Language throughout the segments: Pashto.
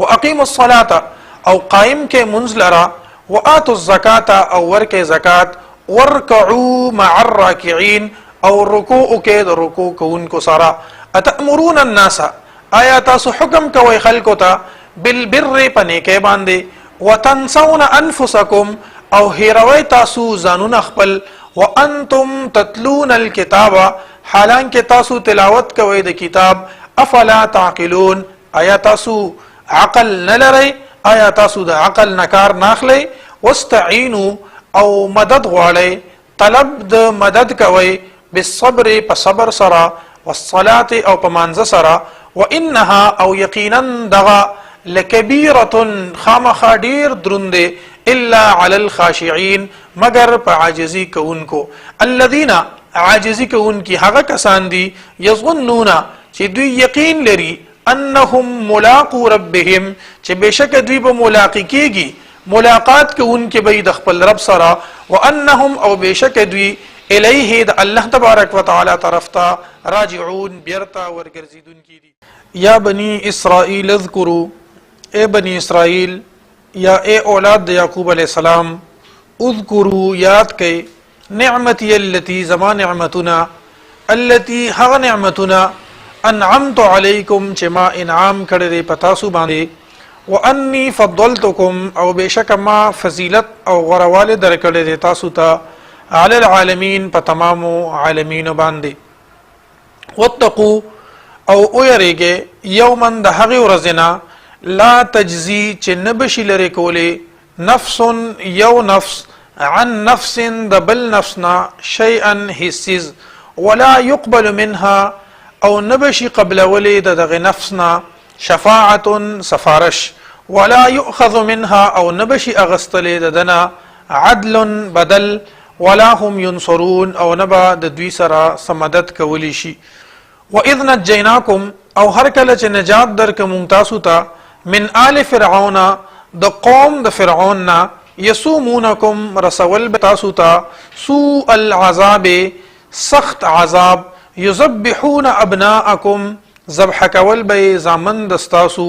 واقیموا الصلاة او قائم کې منځ لرا، وآتوا الزکات او ورکه زکات، ورکعوا مع الراکعين او رکوع کې د رکوع کوونکو سره. اتأمرون الناس، آیا تاسو حکم کوئ خلکو ته بالبر په نیکۍ باندې، وتنسون انفسکم او هیروئ تاسو ځانونه خپل، وانتم تتلون الكتاب حالانکه تاسو تلاوت کوئ د کتاب، افلا تعقلون آیا تاسو عقل نه لرئ؟ آیا تاسو د عقل نه کار نه اخلئ؟ واستعینو او مدد غواړئ، طلب د مدد کوئ، بالصبر په صبر سره، والصلاة او په مانځه سره، وانها او یقینا دغه لکبیره خامخا ډیر دروند دی، الا علی الخاشعین مګر په عاجزي کوونکو. الذین عاجزي کوونکي هغه کسان دي، یظنون چې دوی یقین لري، انهم ملاقو ربهم چې بېشکه دوی به ملاقي کیږي، ملاقات کوونکي به د خپل رب سره، وانهم او بېشکه دوی الیه د الله تبارک وتعالی طرف ته راجعون بیرته ورګرځیدونکي دي. یا بنی اسرائیل اذکروا، اے بنی اسرائیل یا اے اولاد د یعقوب علیه السلام، اذکروا یاد کئ، نعمتي التي زما نعمتونه، التي هغه نعمتونه، انعمت علیکم چې ما انعام کړی دی په تاسو باندې، وانی فضلتکم او بېشکه ما فضیلت او غوره درکړی دی تاسو ته، علی العالمین په تمامو عالمینو باندې. واتقو او ویریږئ، یوما د هغې ورځې نه، لا تجزي چې نه به شي لرې کولی، نفس یو نفس، عن نفس د بل نفس نه، شیئا هیڅ څیز، ولا يقبل منها او نه به شي قبلولی د دغه نفس نه، شفاعت سفارش، ولا يؤخذ منها او نه به شي اغستلی د ده نه، عدل بدل، ولا هم ينصرون او نه به د دوی سره څه مدد کولی شي. واذ نجیناکم او هر کله چې نجات درکړ مونږ تاسو ته، من آل فرعون د قوم د فرعون نه، یسومونکم رسول به تاسو ته، سوء العذاب سخت عذاب، یذبحون ابناءکم ذبح کول به یې زامن د ستاسو،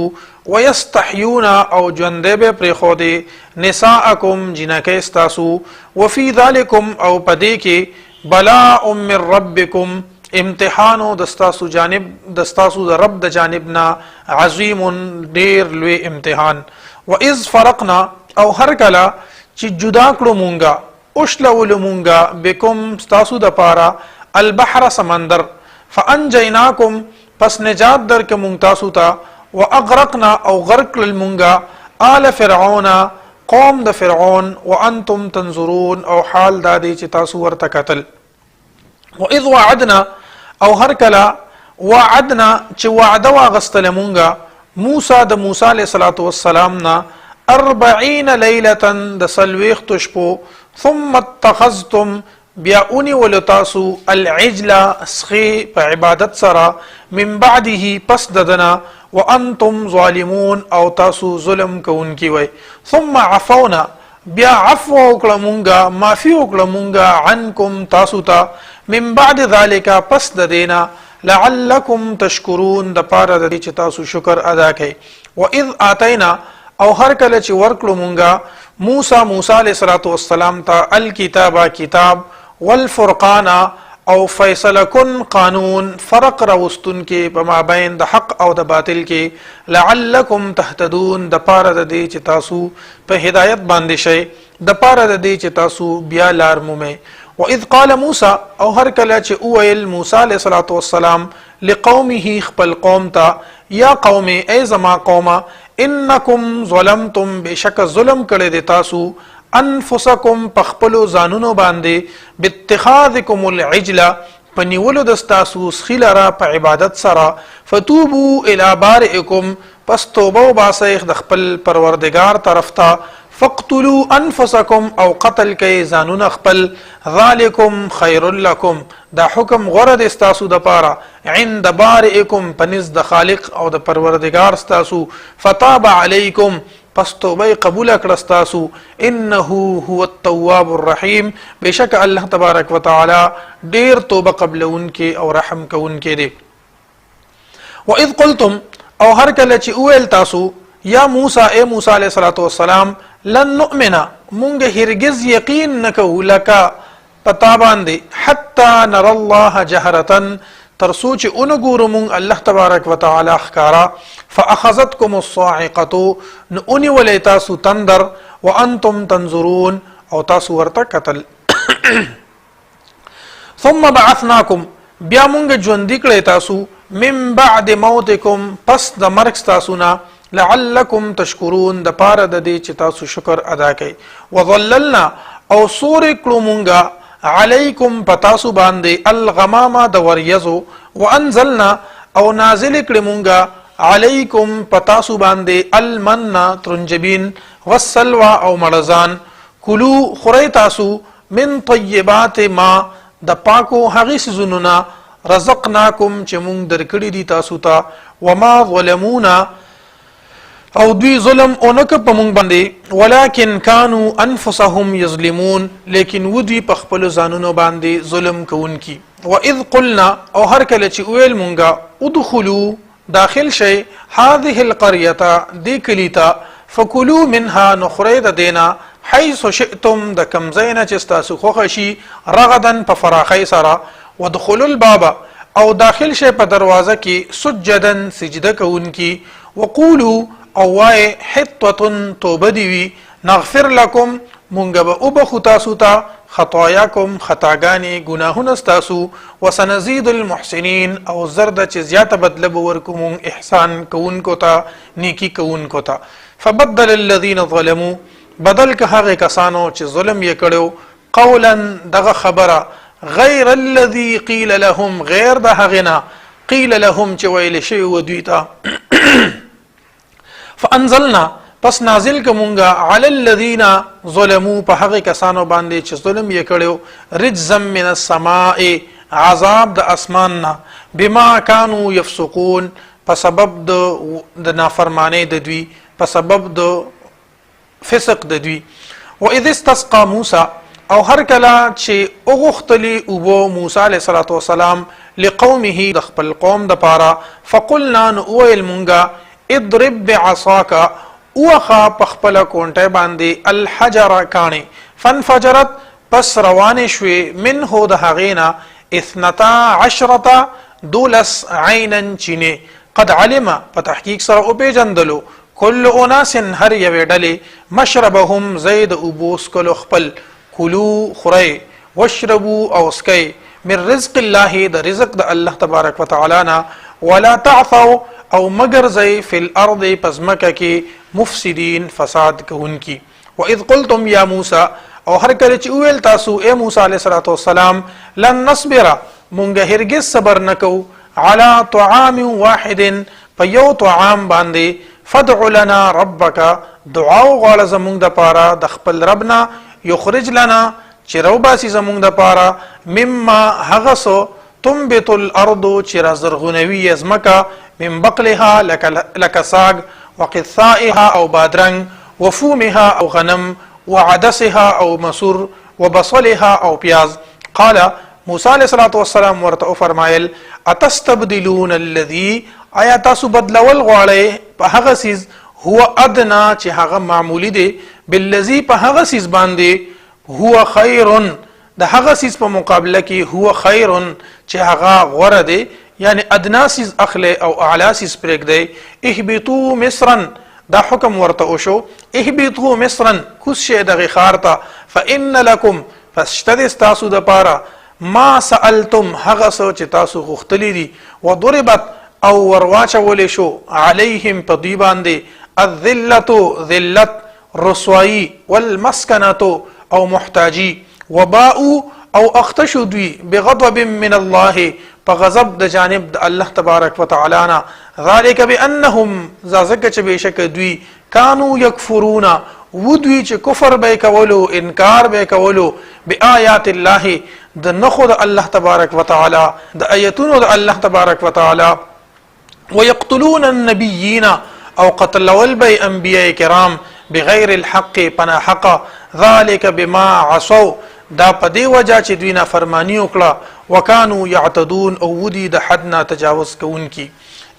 ویستحیون او ژوندی به پرېښودې، نساءکم جینکۍ ستاسو، وفي ذلکم او په دې کې، بلاء من ربکم امتحانو د ستاسو جانب، د ستاسو د رب د جانب نه، عظیم ډیر لوی امتحان. واذ فرقنا او هر کله چې جدا کړو مونږه، اوشلولو مونږه، بكم ستاسو د پاره، البحر سمندر، فانجیناکم پس نجات درک مونږ تاسو ته، واغرقنا او غرق کړل مونږه، آل فرعون قوم د فرعون، وانتم تنظرون او حال دا دی چې تاسو ورته کتل. واذ وعدنا او هر کله وعدنا چې وعده واغستله مونږه، موسی د موسی علیه الصلاة والسلام نه، 40 لیلة د 40 شپو، ثم اتخذتم بیا ونیولو تاسو، العجل سخی په عبادت سره، من بعده پس ددنه، وانتم ظالمون او تاسو ظلم کوونکي وئ. ثم عفونا بیا عفو وکړه مونږه، معافي وکړه مونږه، عنکم تاسو ته، من بعد ذالک پس د دینا، لعلکم تشکرون د پاره د دې چې تاسو شکر ادا کړئ. واذ آتینا او هر کله چې ورکړو مونږه موسی موسی علیه الصلاة والسلام ته، الکتاب کتاب، والفرقان او فیصله کن قانون، فرق راوستون کې په مابین د حق او د باطل کې، لعلکم تهتدون د پاره د دې چې تاسو په هدایت باندې شئ، د پاره د دې چې تاسو بیا لار مومئ. واذ قال موسی او هر کله چې وویل موسی علیه الصلاة والسلام، لقومه خپل قوم ته، یا قوم ای زما قومه، انکم ظلمتم بشک ظلم کړی دی تاسو، انفسکم په خپلو ځانونو باندې، باتخاذکم العجل په نیولو د ستاسو سخي لره په عبادت سره، فتوبو الی بارئکم پس توبه وباسئ د خپل پروردګار طرف ته، فقتلوا انفسکم او قتل کئ ځانونه خپل، ذالکم خیر لکم دا حکم غوره دی ستاسو دپاره، عند بارئکم په نزد د خالق او د پروردګار ستاسو، فتاب علیکم پس توبه یې قبوله کړه ستاسو، انه هو التواب الرحیم بېشکه الله تبارک وتعالی ډېر توبه قبلوونکی او رحم کوونکی دی. واذ قلتم او هر کله چې وویل تاسو، یا موسی، اے موسی علیه الصلاة والسلام، لن نؤمن، مونږ هرگز یقین نکو، لکه پتا باندې، حتی نر الله جهرتن، تر څو چې اونګورو مونږ الله تبارک وتعالى ښکارا. فاخذتكم الصاعقه، نو اونی ولې تاسو تندر، وانتم تنظرون، او تاسو ورته قتل. ثم بعثناکم، بیا مونږ ژوندۍ کړی تاسو، من بعد موتکم، پس د مرګ تاسو نه، لعلکم تشکرون، د پاره د دې چې تاسو شکر ادا کړئ. وظللنا، او سور کړو مونږه، علیکم، پتاسو باندې، الغمامه، د وریزو، وانزلنا، او نازل کړی مونږه، علیکم، پتاسو باندې، المن، ترنجبین، والسلوى، او مړزان. کلو، خورئ تاسو، من طیبات ما، د پاکو هغې څیزونو نه، رزقناکم، چې مونږ درکړي دي تاسو ته. وما ظلمونا، او دوی ظلم اونک په مونږ باندې، ولکن کانوا انفسهم یظلمون، لیکن و دوی په خپل ځانونو باندې ظلم کوونکي. واذ قلنا، او هر کله چې ویل مونږه، ادخلوا، داخل شئ، هذه القريه، دې کلی ته، فکلوا منها، نخری د دینا، حيث شئتم، د کم ځای نه چې ستاسو خوښه شي، رغدا، په فراخۍ سره. ودخلوا الباب، او داخل شئ په دروازه کې، سجدا، سجده کوونکي. وقولوا، او وای، حطه، توبه دی وي، نغفر لكم، مونږ به وبخو تاسو ته، خطاياکم، خطاګانې، ګناهونه ستاسو، وسنزيد المحسنين، او زرد چې زیاته بدله به ورکو مونږ احسان کوونکو ته، نیکی کوونکو ته. فبدل الذين ظلموا، بدل که هغه کسانو چې ظلم یې کړو، قولا، دغه خبره، غیر الذي قيل لهم، غیر د هغه نه، قيل لهم، چې ویل شوی و دوی ته. فانزلنا، پس نازل کومګه، علی الذین ظلموا، په هغه کسانو باندې چې ظلم یې کړو، رجزا من السماء، عذاب د اسمان نه، بما كانوا يفسقون، په سبب د نافرمانی د دوی، په سبب د فسق د دوی. و اذ استسقى موسی، او هر کله چې وغوښتلی اوبو موسی علیه الصلاة والسلام، لقومه، د خپل قوم د پاره، فقلنا، نو ویل مونږه، اضرب بعصاک، اوخه په خپل کونټه باندې، الحجر، کانی، فانفجرت، پس روانې شوې، منه، د هغې نه، اثنتا عشرته، 12، عینا، چینه، قد علم، په تحقیق سره او پیجندلو، کل اناس، هر یوې ډلې، مشربهم، زید اوبو څکلو خپل. کلو، خورئ، واشربو، او څکئ، من رزق الله، د رزق د الله تبارک وتعالی نه، ولا تعثوا، او مګرځئ، فی الارض، پزمکه کې، مفسدین، فساد کوونکي. واذ قلتم یا موسی، او هر کله چې ویل تاسو اے موسی علیه الصلاة والسلام، لن نصبر، مونږ هرگز صبر نکو، علی طعام واحد، په یو طعام باندې، فدع لنا ربک، دعا وغواړه زمونږ د پاره د خپل ربنا، یخرج لنا، چې روباسي زمونږ د پاره، مما، هغه څه، تنبت الارض، چې را زرغونوي یې ځمکه، من بقلها، لکه ساګ، وقثائها، او بادرنګ، وفومها، او غنم، وعدسها، او مسور، وبصلها، او پیاز. قال، موسی علیه الصلاة والسلام ورته فرمایل، اتستبدلون الذي، آیا تاسو بدلول غواړئ په هغه څیز، هو ادنا، چې هغه معمولی دی، بالذي، په هغه څیز باندې، هو خیر، د هغه څیز په مقابله کې، هو خیر، چې هغه غوره دی؟ یعنی ادنا څیز اخلي او اعلی څیز پرېږدئ. اهبطوا مصرا، دا حکم ورته وشو، اهبطوا مصرا، کوز شئ دغې ښار ته، فإن لکم، پس شته دی ستاسو دپاره، ما سألتم، هغه څه چې تاسو غوښتلي دي. وضربت، او ورواچول شو، علیهم، په دوی باندې، الذلة، ذلت، رسوایی، والمسکنة، او محتاجی، وباءوا، او اخته شو دوی، بغضب من الله، په غضب د جانب د الله تبارک وتعالی نه. ذلك بانهم، ځکه چې بېشکه دوی، کانو یکفرون، و دوی چې کفر به کولو، انکار به کولو، بیاات الله، د نخو د الله تبارک وتعالی، د ایتونو د الله تبارک وتعالی، ويقتلون النبيين، او قتلول به انبیاء کرام، بغیر الحق، پنا حق. ذلك بما عصوا، دا په دی وجه چې دوی نافرمانی وکړه، وکانو يعتدون، او ودي د حد نه تجاوز کوونکي.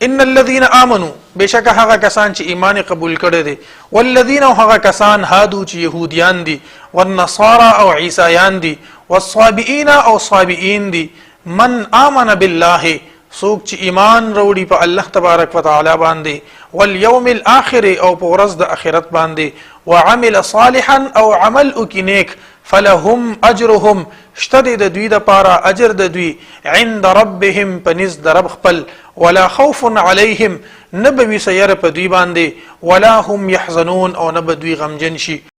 ان الذين امنوا، بشک هغه کسان چې ایمان قبول کړي دي، والذین، هغه کسان، هادو، چې يهوديان دي، والنصارى، او عیسایان دي، والصابئین، او صابئین دي، من آمن بالله، څوک چې ایمان وروړي په الله تبارک وتعالى باندې، والیوم الاخر، او په ورځ د اخرت باندې، وعمل صالحا، او عمل وکي نیک، فلهم اجرهم، شته د دوی د پاره اجر د دوی، عند ربهم، پنځ د رب خپل، ولا خوف علیهم، نبوي سیر په دوی باندې، ولا هم يحزنون، او نه به دوی غمجن شي.